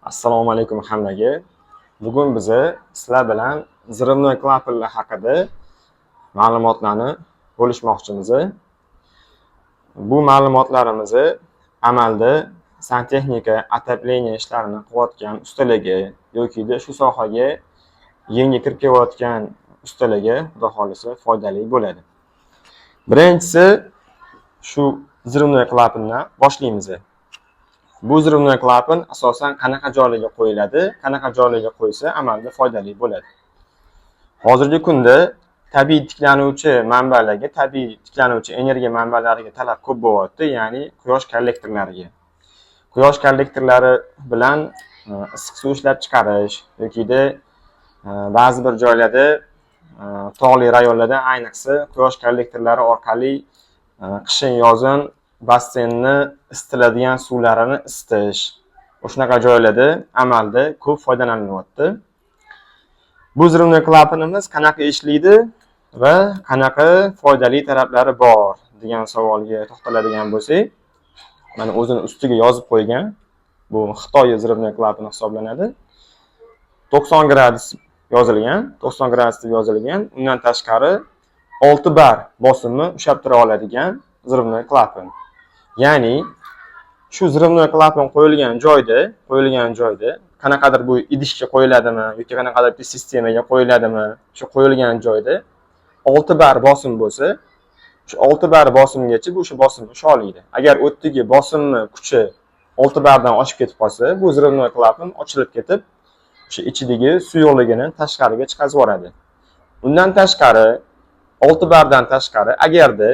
Assalomu alaykum hammaga. Bugun biza sizlar bilan взрывной klapanlar haqida ma'lumotlarni bo'lishmoqchimiz. Bu ma'lumotlarimizni amalda santexnika, отопление ishlarini qilayotgan ustalarga yokida shu sohaga yangi kirib kelayotgan ustalarga, Xudo xohlasa, foydali bo'ladi. Birinchisi, shu взрывной klapandan boshlaymiz. Bu взрывной klapan asosan qanaqa joylarga qo'yiladi, qanaqa joylarga qo'ysa amalda foydali bo'ladi? Hozirgi kunda tabiiy tiklanuvchi manbalarga, tabiiy tiklanuvchi energiya manbalariga talab ko'p bo'lyapti, ya'ni quyosh kollektorlariga. Quyosh kollektorlari bilan issiq suv ishlab chiqarish yokida ba'zi bir joylarda, tog'li rayonlarda ayniqsa, quyosh kollektorlari orqali qishin, yozin basseynni isitiladigan suvlarini isitish, shunaqa joylarda amalda ko'p foydalanilyapti. Bu взрывной klapanimiz qanaqa ishlaydi va qanaqa foydali taraflari bor degan savolga to'xtaladigan bo'lsak, mana, o'zini ustiga yozib qo'ygan. Bu Xitoy взрывной klapani hisoblanadi. 90 gradus yozilgan, 90 gradus deb yozilgan. Undan tashqari 6 bar bosimni ushlab tura oladigan взрывной klapan. Ya'ni shu взрывной klapan qo'yilgan joyda qanaqadir bu idishga qo'yiladimi yoki qanaqadir bir sistemaga qo'yiladimi, shu qo'yilgan joyda 6 bar bosim bo'lsa, shu 6 bar bosimgacha bu o'sha bosimni usha oladi. Agar u yerdagi bosimni kuchi 6 bardan oshib ketib qolsa, bu взрывной klapan ochilib ketib, o'sha ichidagi suyuqligini tashqariga chiqarib yuboradi. Undan tashqari, 6 bardan tashqari, agarda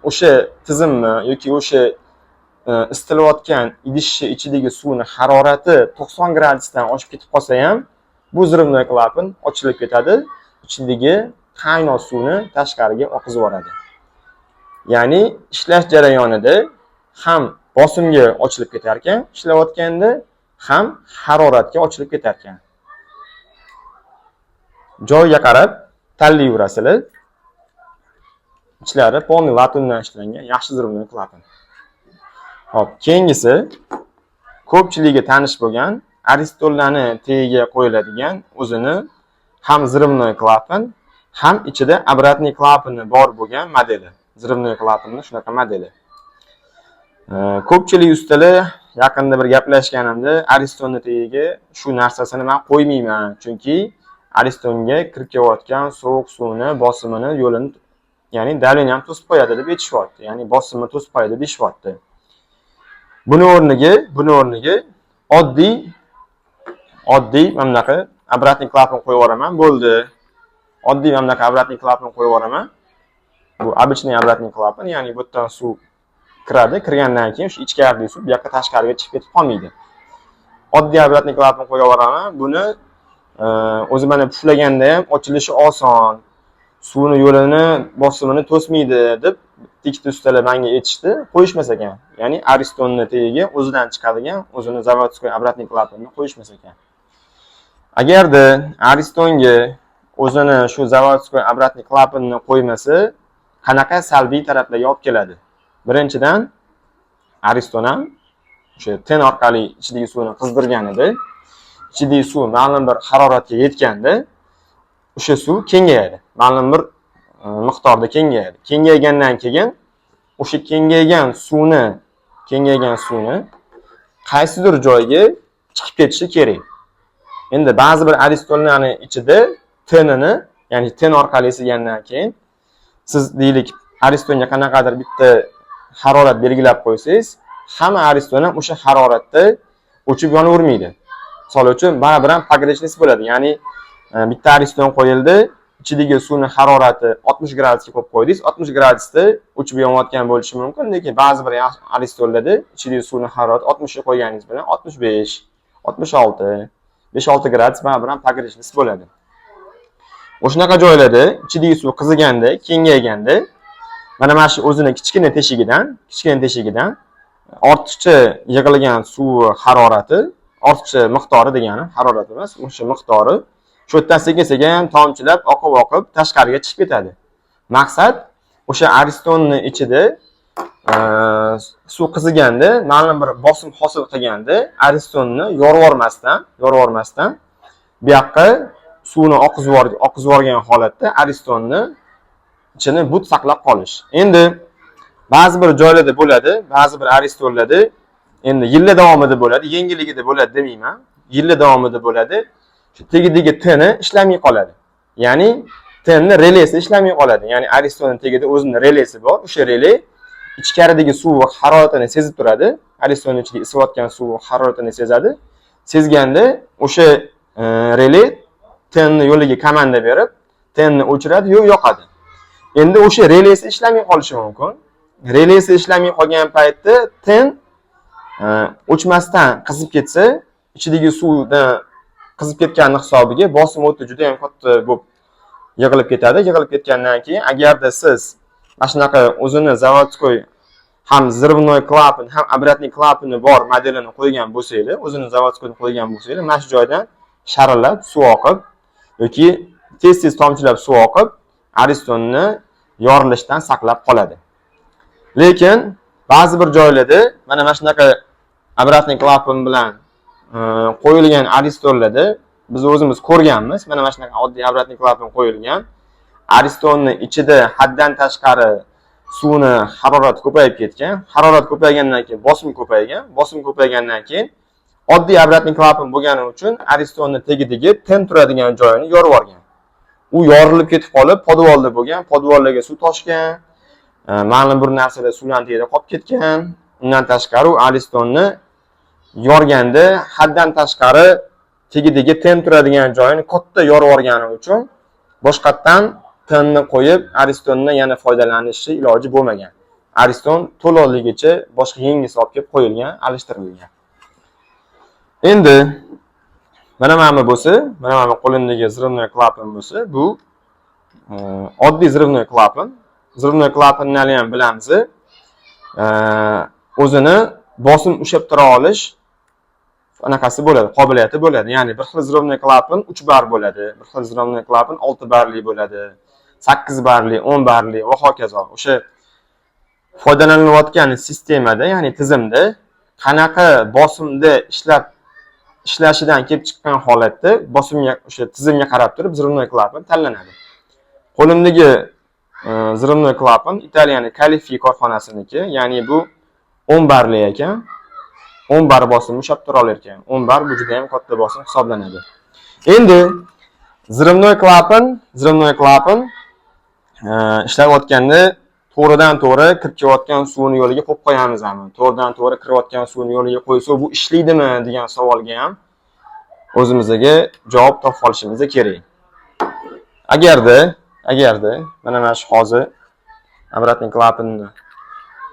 o'sha tizimni yoki o'sha isitilayotgan idishni ichidagi suvni harorati 90 gradusdan oshib ketib qolsa ham, bu взрывной klapan ochilib ketadi, ichidagi qaynoq suvni tashqariga oqizib yuboradi. Ya'ni ishlash jarayonida ham bosimga ochilib ketar ekan ishlayotganda, ham haroratga ochilib ketar ekan. Joyiga qarab tanlayverasizlar. Ichlari полный latundan ishlangan yaxshi взрывной klapan. Hop, keyingisi ko'pchilikka tanish bo'lgan Aristonlarni tagiga qo'yiladigan o'zini ham взрывной klapan, ham ichida обратный klapani bor bo'lgan modeli. Взрывной klapanni shunaqa modeli. Ko'pchilik ustalar, yaqinda bir gaplashganimda, Aristonni tagiga shu narsasini man qo'ymayman, chunki Aristonga kirib kelayotgan sovuq suvni bosimini yo'lini, ya'ni давление ni to'sib qo'yadi deb aytishyapti. Ya'ni bosimni to'sib qo'yadi deyishyapti. Buni o'rniga oddiy mana bunaqa обратный klapan qo'yib yuboraman, bo'ldi. Oddiy mana bunaqa обратный klapan qo'yib yuboraman. Bu обычный обратный klapan, ya'ni bu yerdan suv kiradi, kirgandan keyin shu ichkaridagi suv bu yoqqa, tashqariga chiqib ketib qolmaydi. Oddiy обратный klapan qo'yib yuboraman. Buni o'zi mana puflaganda ham ochilishi oson. Suvni yo'lini, bosimini to'smaydi deb ikkita ustalar menga aytishdi, qo'yishmas ekan. Ya'ni Aristonni tagiga o'zidan chiqadigan o'zini заводской обратный klapanni qo'yishmas ekan. Agarda Aristonga o'zini shu заводской обратный klapanni qo'ymasa, qanaqa salbiy taraflarga olib keladi? Birinchidan, Ariston ham o'sha ten orqali ichidagi suvni qizdirganida, ichidagi suv ma'lum bir haroratga yetganda, o'sha suv kengayadi. Ma'lum bir miqdorda kengayadi. Kengaygandan keyin o'sha kengaygan suvni qaysidir joyga chiqib ketishi kerak. Endi ba'zi bir Aristonlarni ichida tenini, ya'ni ten orqali isigandan keyin siz, deylik, Aristonga qanaqadir bitta harorat belgilab qo'ysangiz, hamma Ariston ham o'sha haroratda o'chib yonavermaydi. Misol uchun, baribir ham погрешность bo'ladi. Ya'ni bitta Ariston qo'yildi, ichidagi suvni harorati 60 gradusga qo'yib qo'ydingiz, 60 gradusda o'chib yonayotgan bo'lishi mumkin, lekin ba'zi bir Aristonlarda ichidagi suvni harorati 60 ga qo'yganingiz bilan 65, 66, 5-6 gradus baribir ham погрешность bo'ladi. O'shanaqa joylarda ichidagi suv qiziganda, kengayganda mana shu o'zini kichkina teshigidan ortiqcha yig'ilgan suv harorati, ortiqcha miqdori degani, harorat emas, o'sha miqdori shu yerdan sekin-sekin tomchilab oqib-oqib tashqariga chiqib ketadi. Maqsad o'sha Aristonni ichida Suv qiziganda ma'lum bir bosim hosil qilganda Aristonni yorib yubormasdan bu yoqqa suvni oqizib yuborgan holatda Aristonni ichini but saqlab qolish. Endi ba'zi bir joylarda bo'ladi, ba'zi bir Aristonlarda endi yillar davomida bo'ladi, yangiligida bo'ladi demayman. Yillar davomida bo'ladi. Shu tagidagi teni ishlamay qoladi. Ya'ni tenni relesi ishlamay qoladi. Ya'ni Aristonni tagida o'zini relesi bor. O'sha rele ichkaridagi suv haroratini sezib turadi. Aristonni ichida isiyotgan suv haroratini sezadi. Sezganda o'sha rele tenni yo'liga komanda berib, tenni o'chiradi yo yoqadi. Endi o'sha relesi ishlamay qolishi mumkin. Relesi ishlamay qolgan paytda ten o'chmasdan qizib ketsa, ichidagi suvdan qizib ketgani hisobiga bosim o'ti juda ham katta bo'lib yig'ilib ketadi. Yig'ilib ketgandan keyin agarda siz mana shunaqa o'zini заводской ham взрывной klapan, ham обратный klapani bor modelini qo'ygan bo'lsanglar, o'zini заводской ni qo'ygan bo'lsanglar, mana shu joydan sharillab suv oqib yoki tez-tez tomchilab suv oqib Aristonni yorilishdan saqlab qoladi. Lekin ba'zi bir joylarda mana shunaqa обратный klapan bilan qo'yilgan Aristonlarda biz o'zimiz ko'rganmiz. Mana shunaqa oddiy обратный klapan qo'yilgan. Aristonni ichida haddan tashqari suvni harorati ko'payib ketgan. Harorat ko'paygandan keyin bosim ko'paygan. Bosim ko'paygandan keyin oddiy обратный klapan bo'lgani uchun Aristonni tagidagi ten turadigan joyini yorib yuborgan. U yorilib ketib qolib, podvalda bo'lgan, podvallarga suv toshgan, ma'lum bir narsalar suvlarning tagida qolib ketgan. Undan tashqari u Aristonni yorganda haddan tashqari tagidagi ten turadigan joyini katta yorib yuborgani uchun boshqatdan tenni qo'yib Aristondan yana foydalanishi iloji bo'lmagan. Ariston to'liqligicha boshqa yangisi olib kelib qo'yilgan, alishtirilgan. Endi mana bu bo'lsa, mana bu qo'limdagi взрывной klapan bo'lsa, bu oddiy взрывной klapan. Взрывной klapanni ham bilamiz. O'zini bosim ushlab tura olish anaqasi bo'ladi, qobiliyati bo'ladi. Ya'ni bir xil взрывной klapan 3 bar bo'ladi, bir xil взрывной klapan 6 barli bo'ladi, 8 barli, 10 barli va hokazo. O'sha foydalanilayotgan sistemada, ya'ni tizimda qanaqa bosimda ishlashidan kelib chiqqan holatda bosimga, o'sha tizimga qarab turib взрывной klapan tanlanadi. Qo'limdagi взрывной klapan Italiyaning Caleffi korxonasiniki, ya'ni bu 10 barli ekan. 10 bar bosimni ushlab tura olar ekan. 10 bar bu juda ham katta bosim hisoblanadi. Endi взрывной klapan ishlayotganda to'g'ridan to'g'ri kirib kelayotgan suvni yo'liga qo'yib qo'yamizmi? To'g'ridan to'g'ri kirayotgan suvni yo'liga qo'ysa bu ishlaydimi degan savolga ham o'zimizga javob topib olishimiz kerak. Agarda mana shu hozir обратный klapanni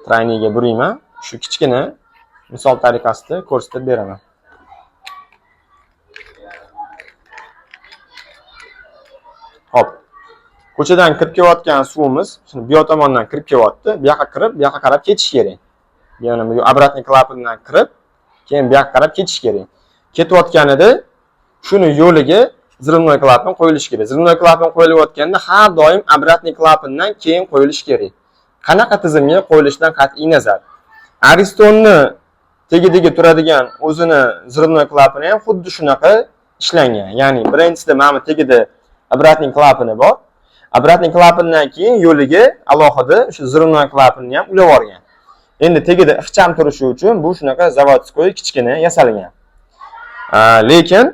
тройник ga burayman, shu kichkina misol tariqasida ko'rsatib beraman. Xo'p. Ko'chadan kirib kelayotgan suvimiz shuni bu yoq tomondan kirib kelyapti. Bu yoqqa kirib, bu yoqqa qarab ketish kerak. Ya'ni bu обратный klapandan kirib, keyin bu yoqqa qarab ketish kerak. Ketayotganida shuni yo'liga взрывной klapan qo'yilishi kerak. Взрывной klapan qo'yilayotganda har doim обратный klapandan keyin qo'yilishi kerak. Qanaqa tizimga qo'yilishidan qat'iy nazar. Aristonni tagidagi turadigan o'zini взрывной klapani ham xuddi shunaqa ishlangan. Ya'ni birinchisida mana bu tagida обратный klapani bor. Обратный klapandan keyin yo'liga alohida o'sha взрывной klapanni ham ulab yuborgan. Endi tagida ixcham turishi uchun bu shunaqa заводской kichkina yasalgan. Lekin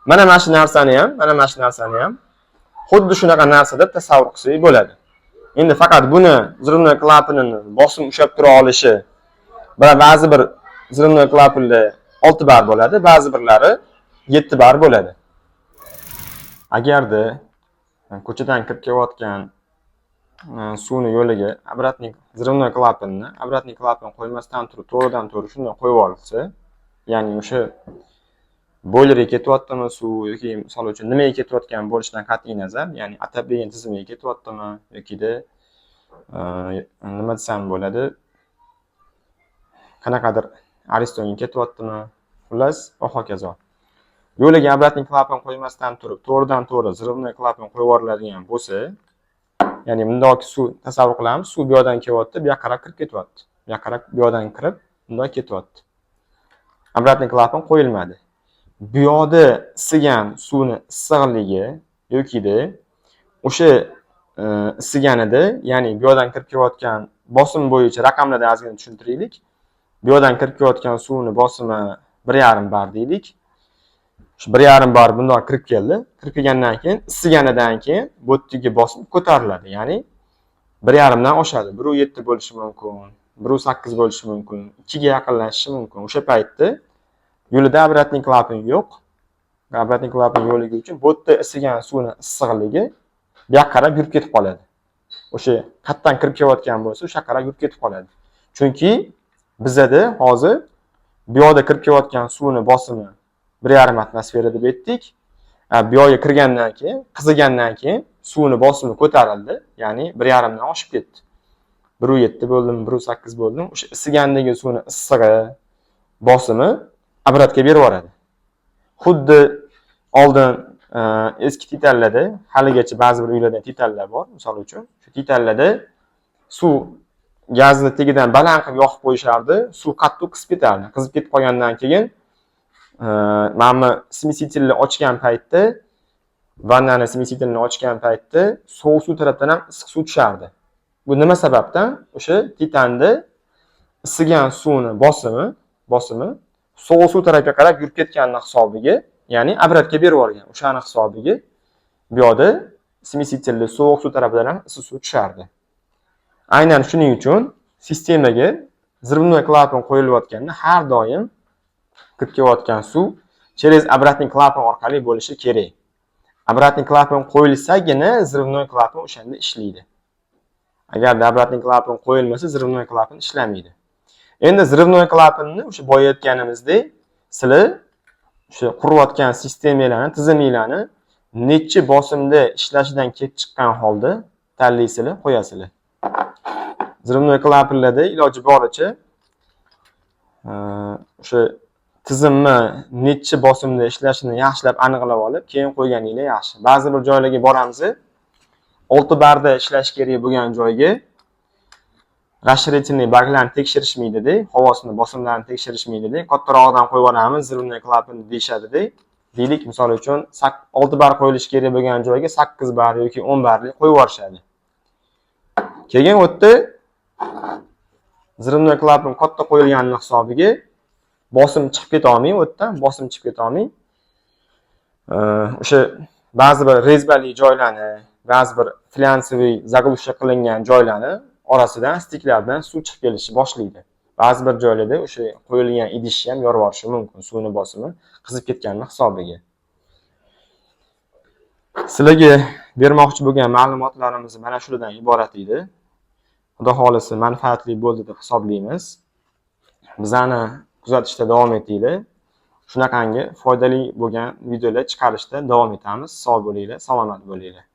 mana shu narsani ham xuddi shunaqa narsa deb tasavvur qilsak bo'ladi. Endi faqat buni взрывной klapanini bosim ushlab tura olishi va ba'zi bir взрывной klapanlar 6 bar bo'ladi, ba'zi birlari 7 bar bo'ladi. Agarda ko'chadan kirib kelayotgan suvni yo'liga обратный взрывной klapanni обратный klapan qo'ymasdan turib to'g'ridan to'g'ri shunday qo'yib olsa, ya'ni o'sha boylerga ketyaptimi suv yoki misol uchun nimaga ketayotgan bo'lishidan qat'iy nazar, ya'ni отопление tizimiga ketyaptimi yokida nima desam bo'ladi, qanaqadir Aristonga ketyaptimi, xullas va hokazo. Yo'liga обратный klapan qo'ymasdan turib to'g'ridan to'g'ri взрывной klapan qo'yib yuboriladigan bo'lsa, Ya'ni bundoq suv tasavvur qilamiz, suv bu yoqdan kelyapti, bu yoqqa qarab kirib ketyapti. Bu yoqqa qarab bu yoqdan kirib, bundoq ketyapti. Обратный klapan qo'yilmadi. Bu yoqda isigan suvni issiqligi yokida o'sha isiganida, ya'ni bu yoqdan kirib kelayotgan bosim bo'yicha raqamlarda ozgina tushuntiraylik. Bu yoqdan kirib kelayotgan suvni bosimi 1,5 bar deylik. Shu 1,5 bar bundoq kirib keldi. Kirib kelgandan keyin, isiganidan keyin bu yerdagi bosim ko'tariladi. Ya'ni 1,5 dan oshadi. 1,7 bo'lishi mumkin, 1,8 bo'lishi mumkin, 2 ga yaqinlashishi mumkin. O'sha paytda yo'lida обратный klapan yo'q. Обратный klapan yo'qligi uchun bu yerda isigan suvni issiqligi bu yoqqa qarab yurib ketib qoladi. O'sha qayerdan kirib kelayotgan bo'lsa, o'sha qarab yurib ketib qoladi. Chunki bizada hozir bu yoqda kirib kelayotgan suvni bosimi 1,5 atmosfera deb aytdik. Bu yoqga kirgandan keyin, qizigandan keyin suvni bosimi ko'tarildi, ya'ni 1,5 dan oshib ketdi. 1,7 bo'ldimi, 1,8 bo'ldimi, o'sha isigandagi suvni issig'i, bosimi обратка ga berib yuboradi. Xuddi oldin eski titanlarda, haligacha ba'zi bir uylarda titanlar bor, misol uchun. Shu titanlarda suv gazni tagidan baland qilib yoqib qo'yishardi, suv qattiq qizib ketardi. Qizib ketib qolgandan keyin mana bu смеситель ni ochgan paytda, vannani смеситель ini ochgan paytda sovuq suv tarafdan ham issiq suv tushardi. Bu nima sababdan? O'sha titanda isigan suvni bosimi sovuq suv tarafga qarab yurib ketganini hisobiga, ya'ni обратка ga berib yuborgan. O'shani hisobiga bu yoqda смеситель da sovuq suv tarafidan ham issiq suv tushardi. Aynan shuning uchun sistemaga взрывной klapan qo'yilayotganda har doim kirib kelayotgan suv через обратный klapan orqali bo'lishi kerak. Обратный klapan qo'yilsagina взрывной klapan o'shanda ishlaydi. Agarda обратный klapan qo'yilmasa, взрывной klapan ishlamaydi. Endi взрывной klapanni o'sha boya aytganimizdek, sizlar o'sha qurayotgan sistemalarni, tiziminglarni nechi bosimda ishlashidan kelib chiqqan holda tanlaysizlar, qo'yasizlar. Взрывной klapanlarda iloji boricha o'sha tizimni nechi bosimda ishlashini yaxshilab aniqlab olib, keyin qo'yganinglar yaxshi. Ba'zi bir joylarga boramiz, 6 barda ishlash kerak bo'lgan joyga расширительный baklarni tekshirishmaydida, havosini, bosimlarini tekshirishmaydida, kattarog'idan qo'yib yuboramiz, взрывной klapan deyishadida. Deylik, misol uchun, 6 bar qo'yilishi kerak bo'lgan joyga 8 bar yoki 10 barlik qo'yib yuborishadi. Keyin u yerda взрывной klapan katta qo'yilganini hisobiga bosim chiqib ketolmay, u yerdan bosim chiqib ketolmay, o'sha ba'zi bir резьба li joylarni, ba'zi bir флянцевый заглушка qilingan joylarni orasidan, стык lardan suv chiqib kelishni boshlaydi. Ba'zi bir joylarda o'sha qo'yilgan idishni ham yorib yuborishi mumkin suvni bosimi qizib ketganini hisobiga. Sizlarga bermoqchi bo'lgan ma'lumotlarimiz mana shulardan iborat edi. Xudo xohlasa, manfaatli bo'ldi deb hisoblaymiz. Bizani kuzatishda davom etinglar. Shunaqangi foydali bo'lgan videolar chiqarishda davom etamiz. Sog' bo'linglar, salomat bo'linglar.